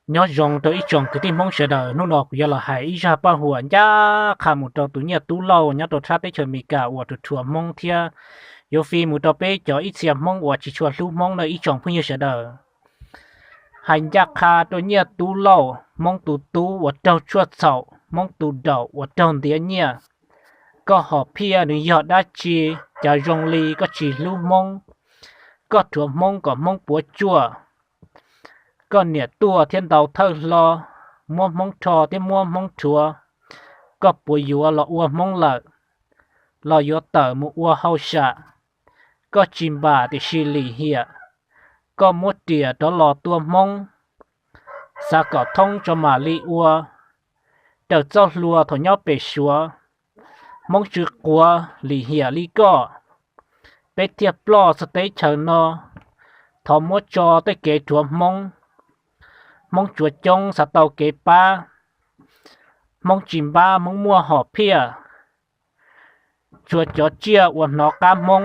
Nyob zoo rau ib tsoom kwv tij Hmoob sawv daws, hnub no kuv yuav los hais ib zaj paj huam ncaj qha mus rau tus Nyiaj Tub Lauj nyob rau thab teb chaws Amelikas uas rhuav rhuav Hmoob thiab yuav fi mus rau peb cov ib txhia Hmoob uas tsis tshua hlub Hmoob no ib tsoom phooj ywg sawv daws. Hais ncaj qha rau Nyiaj Tub Lauj, Hmoob tus tub uas raug tshuaj txhaum, Hmoob tus daum uas raug ntiav nyiaj. Koj hom phiaj nws yog dab tsi, cas zoo li koj tsis hlub Hmoob? Koj rhuav Hmoob kom Hmoob puas tsuaj. Koj niam tuaj thiab ntaus thawj hlo, muab Hmoob rho thiab muab Hmoob rhuav. Koj puas yuav los ua Hmoob lawm, los yuav tawm mus ua hauj sam? Koj tsis npam tiam sis lim hiam, koj muab riam rov los tua Hmoob. Xav kom thoob tso mam li ua, raws txoj hlua thaum nyob pem Suav. Hmoob tsw quav lim hiam li koj, peb thiaj ploj txog teb chaws no. Thov muab tso tej kev rhuav Hmoob, Hmoob tsuas coob xav tau kev pab. Hmoob tsis npab Hmoob muaj hom phiaj, tsuas cov tsiaj uas hnov qab Hmoob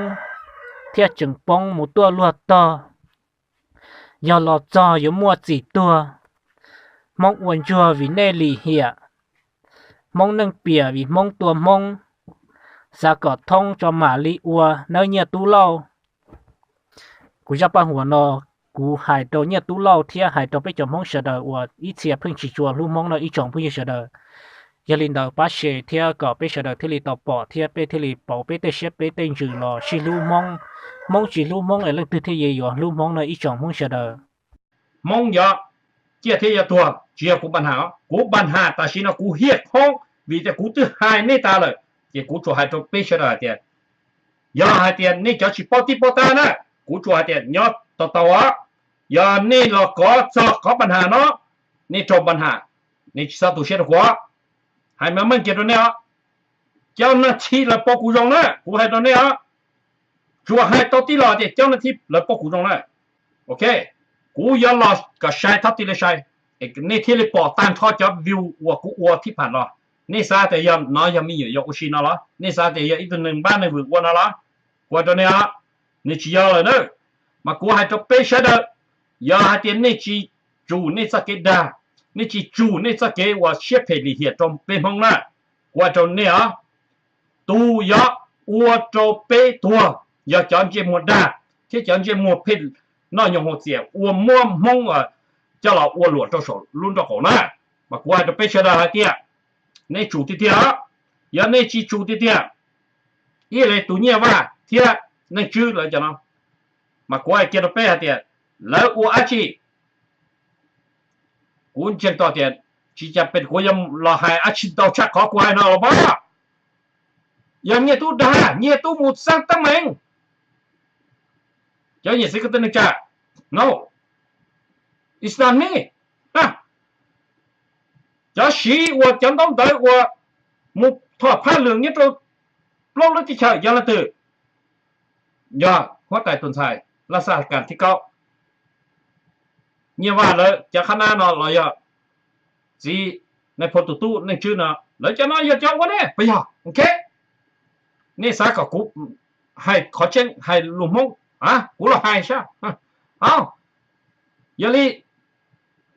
thiaj tseem poob mus tuaj luag tog. Yog los txog yuav muaj txim tuag. Hmoob ua ntsuag vim nej lim hiam, Hmoob neej piam vim Hmoob tua Hmoob. Xav kom thoob tso mam li ua nawb Nyiaj Tub Lauj. Kuv zaj paj huam no kuv hais rau Nyiaj Tub Lauj thiab hais rau peb cov Hmoob sawv daws uas ib txhia pheej tsis tshua hlub Hmoob no ib tsoom phooj ywg sawv daws. Yog li ntawd pab share thiab kom peb sawv daws thiaj li tau pom thiab peb thiaj li pauv peb tej siab peb tej ntsws los sib hlub Hmoob. Hmoob tsis hlub Hmoob es leej twg thiaj yuav hlub Hmoob no ib tsoom Hmoob sawv daws. Hmoob yog ciaj thiab yog tuag tsis yog kuv npa nham, kuv npa nham tam sim no kuv hiaj khoob vim tias kuv twb hais nej tas lawm, ces kuv tsuas hais rau peb sawv daws hais tias, yog hais tias nej cov tsis paub tib paub tab na, kuv tsuas hais tias nyob tau tau os. Yog nej los kov txog qhov npa nham no, nej raug npa nham, nej tsis txhob tu siab rau kuv. Hais meej meej kiag rau nej os, cov neeg txhij lawv paub kuv zoo na, kuv hais rau nej os. Tsuas hais tau tib lo tias cov neeg txhij lawv paub kuv zoo na. Ok, kuv yuav los kom sai thaub tij li sai, nej thiaj li pom tag nrho cov view uas kuv ua thib pham los. Nej xav tias yog no yog me nyuam yaus ua si no los? Nej xav tias yog ib tug neeg npab neeg vwm ua no los? Kuv hais rau nej os, nws tsis yog lawm na. Mas kuv hais rau peb sawv daws, yog hais tias nej tsis tsum nej txoj kev dag, nej tsis tsum nej txoj kev uas siab phem lim hiam rau peb Hmoob na, kuv hais rau nej os, tus yog ua rau peb tuag yog cov ntsej muag dag thiab cov ntsej muag phem noj nyoos haus txias uas muab Hmoob coj los ua luam rau saum lub nraub qaum na. Mas kuv hais rau peb sawv daws hais tias, nej tsum tiag tiag, yog nej tsis tsum tiag tiag, ib li tus Nyiaj Vaj thiab Neej Tswb lawv cov no, mas kuv hais kiag rau peb hais tias lawv ua dab tsi? Kuv ntseeg tau tias tsis cas pes kuv yuav los hais dab tsi ntau tshaj qhov kuv hais no los mas. Yog Nyiaj Tub dag, Nyiaj Tub mus xeeb teeb meem. Cov niam txiv kwv tij neej tsa, no, it's not me. Cov siv uas cov ntaub ntawv uas mus thom phaj lwm nyob rau plaub lub teb chaws yog leej twg? Yog huab tais tus ntxhais Laj Xaj Kas thib kaub, Nyiaj Vaj lawv cov qhab nab no los yog txiv nais phoo tus tub Neej Tswb no, lawv cov no yog cov ua ne puas yog? Ok, nej xav kom kuv hais qhov tseeb hais lus Hmoob, kuv los hais saib. Yog li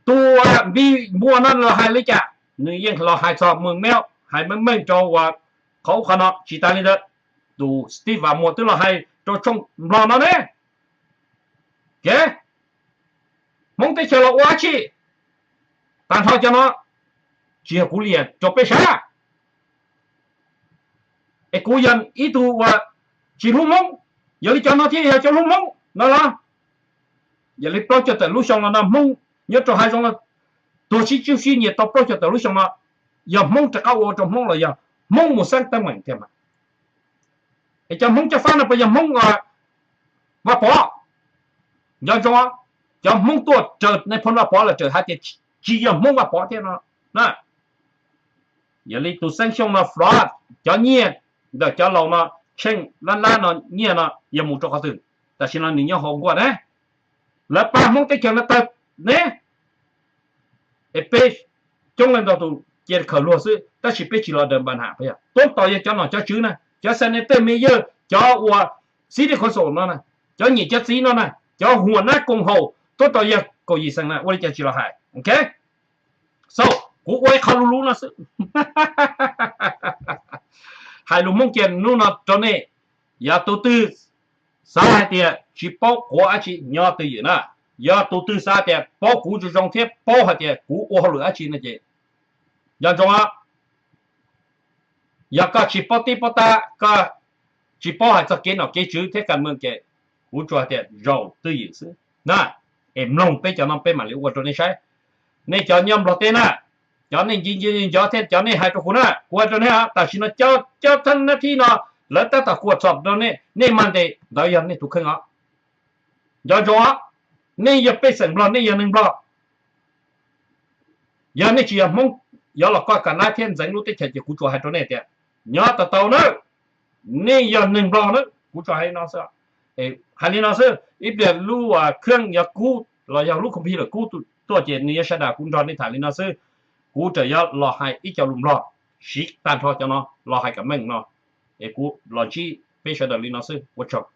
tus Npis Npuas no los hais li cas? Nws yeej los hais txog Mws Meeb, hais meej meej rau uas qhov ub qhov no. Tsis tas li ntawd, tus Steve Vam Muas twb los hais rau tshooj Nplog no ne. Kev Hmoob teb chaws los ua dab tsi? Tag nrho cov no tsis yog kuv liam rau peb saib, es kuv yog ib tug uas tsis hlub Hmoob, yog li cov no thiaj yog cov hlub Hmoob no los? Yog li plaub caug tawm lub xyoo no no Hmoob nyob rau hav zoov no tuag sib tswb sib nyiag tau plaub caug tawm lub xyoo no, yog Hmoob rov qab ua rau Hmoob los yog Hmoob mus xeeb teeb meem tiag mas? Es cov Hmoob cov fab no puas yog Hmoob Vaj Pov? Nco ntsoov, cov Hmoob tuaj raws nais phoo Vaj Pov los raws hais tias tsis yog Hmoob Vaj Pov thiab no na. Yog li tus xeeb xyoo no fraud, cov nyiaj ntawm cov laus no, tsheej lab lab no nyiaj no yog mus rau qhov twg? Tam sim no nws nyob hauv nkuaj ne, lawv pab Hmoob teb chaws no tawg ne. Es peb coob leej ntau tus cia khaws luag xwb tab sis peb tsis los daws npa nam puas yog? Tuab tom yog cov nom cov tswv na, cov senator, mayor, cov uas city council no na, cov niam cov txiv no na, cov huam nab koom haum tuab tom yog Kaum yim xeem na ua li cas tsis los hais, ok? So, kuv ua ib qho lub lub no xwb. Hais lus Hmoob kiag hnub no rau nej, yog tus twg xav hais tias tsis paub quav dab tsi nyob twj ywm na, yog tus twg xav tias paub kuv zoo zoo thiab paub hais tias kuv ua hauj lwm dab tsi no ces nco ntsoov, yog koj tsis paub tib paub tab, koj tsis paub hais txog kev nom kev tswv thiab kas meem ces kuv tsuas hais tias zaum twj ywm xwb na. Es mloog peb cov no peb mam li ua rau nej saib. Nej cov nyob Nplog teb na, cov nej nci nci nco thiab cov nej hais rau kuv na, kuv hais rau nej, tam sim no cov thab nab thib no lawv tab tom kuam txom rau nej, nej mas ntes ntawd yog nej tus kheej os. Nco ntsoov os, nej yog pej xeem Nplog, nej yog neeg Nplog. Yog nej tsis yog Hmoob, yuav los koj kam nab thiab ntxeev lub teb chaws ces kuv tsuas hais rau nej tias nyob tau tau nawb, nej yog neeg Nplog nawb, kuv tsuas hais li no xwb. Hais li no xwb, ib pliag lub kheej yog kub los yog lub computer kub tuaj ces nws yuav sawv daws kuv nrog nej tham li no xwb. Kuv tseem yuav los hais ib co lus Nplog siv tag nrho cov no los hais kom meej no, es kuv los ntsib peb sawv daws li no xwb, ua tsaug.